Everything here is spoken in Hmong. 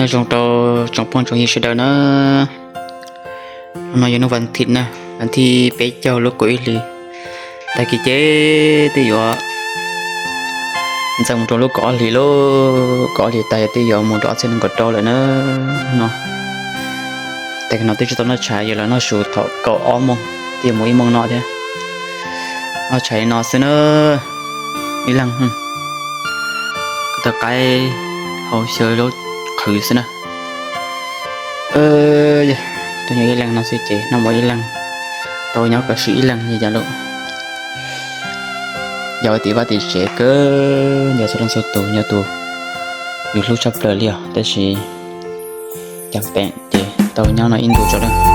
Nyob zoo rau tsoom phooj tsoom ywg sawv daws na. Hnub no yog hnub vas thiv na, vas thib peb caug lub kaum ib hlis. Tag kis ces twb yuav ntxeev mus rau lub kaum ob hlis lauj, kaum ob hlis tag yog twb yuav mus rau ob txhiab nees nkaum rau lawm na. No, tag kis no twb tsis tau noj tshais, yog los noj su thaum kaum ob moos, twb yuav mus ib moos no thiab. Noj tshais no xwb na, ib leeg, kuv tau qaib hau xyaw zaub qhwv xwb na. Tuaj nyob ib leeg no xwb ces noj mus ib leeg, tau nyob kom swm ib leeg li cas lauj. Yog tim vaj tim tsev kawg, nyob txhua leej txhua tus nyob tus yus hlub tshaj plaws li os, tab sis cas peem ces tau nyob no ib ntus tso na.